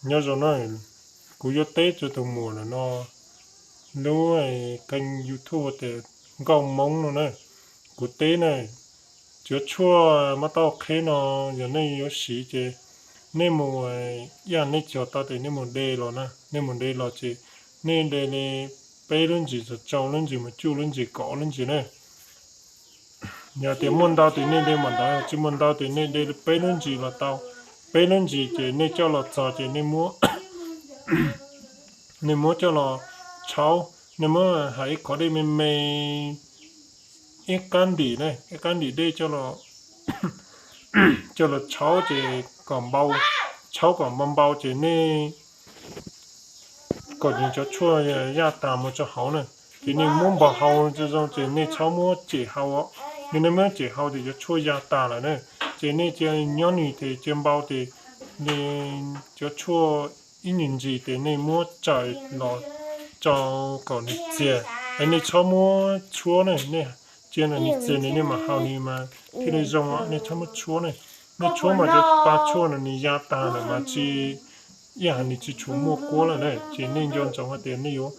Nyob zoo na, kuv yuav teb rau tus muam no lub kênh YouTube tias Nkauj Hmoob no na. Kuv teb na, cov tshuaj muab tau qheb no, yog nej yuav siv ces nej mus, ib yam nej cog tau ces nej mus de los na, nej mus de los ces nej de li peb lub ntsis, txog rau lub ntsis mus cuaj lub ntsis, kaum lub ntsis na. Yog tias muaj ntau ces nej de mam ntawd, tsis muaj ntau ces nej de peb lub ntsis los tau. Peb lub ntsis ces nej coj los txog ces nej muab, nej muab coj los tshaub, nej muab hais ib qhov dej me me, ib qab ntim ne, ib qab ntim dej coj los tshaub ces kom npau, tshaub kom npau npau ces nej kom nws cov tshuaj yaj tas mus rau hauv na. Ces nej muab npog hau zoo zoo ces nej txhob muab cem hau, yog nej muab cem hau ces cov tshuaj ya tas lawm na. Ces nej cia nyob nws ces cia npau ces cov tshuaj ib nyuag ntsis ces nej muab tsaws los rau kom nws txias, es nej txhob muab tshuab na, nej cia nws txias nws, nej mam hau nws mas thiaj li zoo, nej txhob muab tshuab na. Nej tshuab mas cov pa tshuaj no nws ya tas lawm mas tsis, ib yam nws tsis tshua muaj kuab lawm na. Ces nej nco ntsoov hais tias nej yuav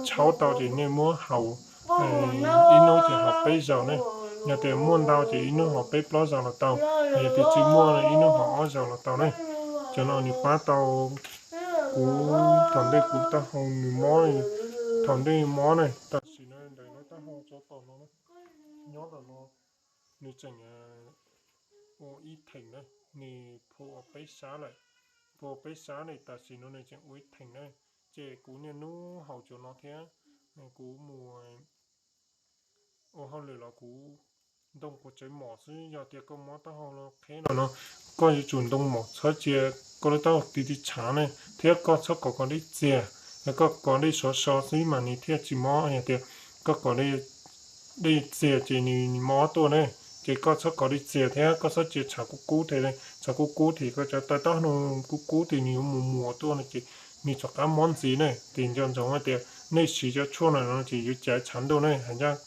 tshaub tau ces nej muab haus ib hnub ces haus peb zaus ne. Yog tias muaj ntau ces ib hnub haus peb plaub zaus los tau, yog tias tsis muaj ib hnub haus ob zaus los tau ne. Cov no nws pab tau kuv thaum ntej kuv taub hau nws mob, thaum ntej mob ne, tam sim no ntawm lub taub hau tso tom no, nyob tom no, nws tseem ua ib theem na, nws phua ua peb sab lawm, phua ua peb sab ne, tam sim no nws tseem ua ib theem na. Ces kuv niaj hnub haus cov no thiab, kuv mus ua hauj lwm los kuv ntoo quav tsev mom xwb. Yog tias koj mob taub hau los qheb no no, koj yuav tsum ntoo mom, txhob cia koj lub taub hau tig tig tshav ne, thiab koj txhob kom kom dej txias, koj kom dej sov so xwb mas nws thiaj tsis mob. Yog tias koj kom dej txias ces nws mob tuaj ne. Ces koj txhob kom dej txias thiab koj txhob cia tshav kub kub thiab, tshav kub kub ces koj cov taw taub hau kub kub ces nws yuav mus muas tuaj no ces nws rov qab mob ntxiv ne. Ces nco ntsoov hais tias nej siv cov tshuaj no no ces yuav caiv tshav ntuj ne. Hais ncaj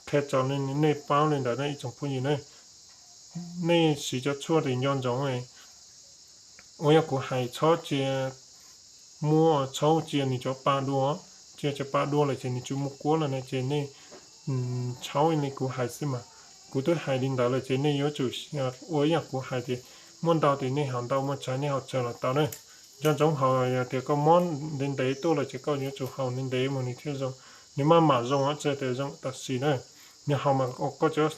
qhia tso nej paub li ntawd ne ib tsoom phooj ywg ne. Nej siv cov tshuaj ces nco ntsoov ua yam kuv hais, txhob cia, muab tshaub cia nws cov pa dua, cia cov pa dua lawm ces nws tsis muaj kuab lawm ne. Ces nej tshaub li kuv hais xwb mas, kuv twb hais li ntawd lawm ces nej yuav tsum ua ib yam kuv hais tias muaj ntau ces nej haus ntau, muaj tsawg nej haus tsawg los tau ne. Nco ntsoov haus, yog tias koj mob ntev ntev tuaj lawm ces koj yuav tsum haus ntev ntev mus nws thiaj zoo. Nws maj mam zoo tsis tias zoo tam sim na. Nws haus mas koj cov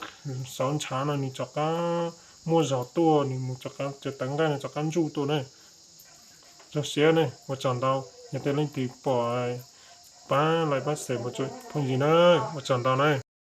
xauv ntshav no nws rov qab muaj zog tuaj, nws mus rov qab, cov tawv nqaij no rov qab ntsuj tuaj na. Zoo siab ne, ua tsaug ntau. Yog tias leej twg pom, pab like pab share mus tso phooj ywg na, ua tsaug ntau na.